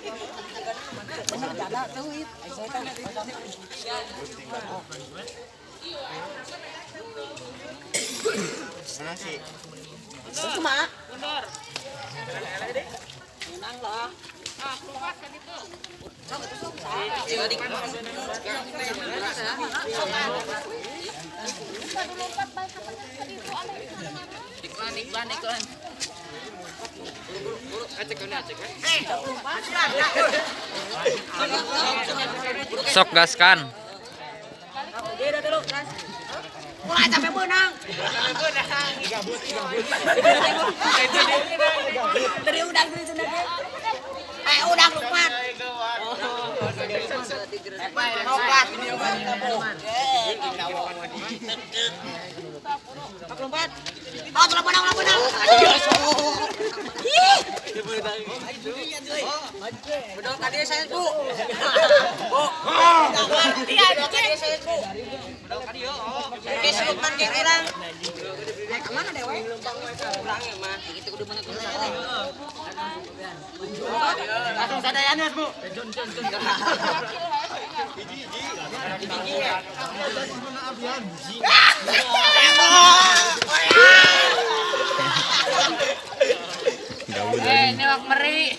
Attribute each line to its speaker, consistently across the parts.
Speaker 1: Mana sih?
Speaker 2: Kumaha? Mundur. Menang lah.
Speaker 3: Iklan, iklan, iklan.
Speaker 4: Sok gaskan.
Speaker 2: Mulai sampai menang. Dari udang dari udang. Udang lompat. Lompat. Lompat. Oh, telah menang, telah menang. Bedol tadi saya, Bu. Bu. Tadi saya, Bu. Oke, sultan geng urang. Ka mana dewe? Urang ya mah. Gitu kudu mana kudu. Langsung sadayana, Bu. Hiji ya.
Speaker 3: Newak meri.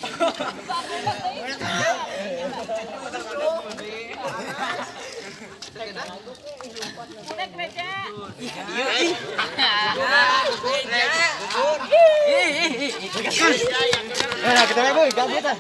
Speaker 1: Nah, kita bu, gabut ah.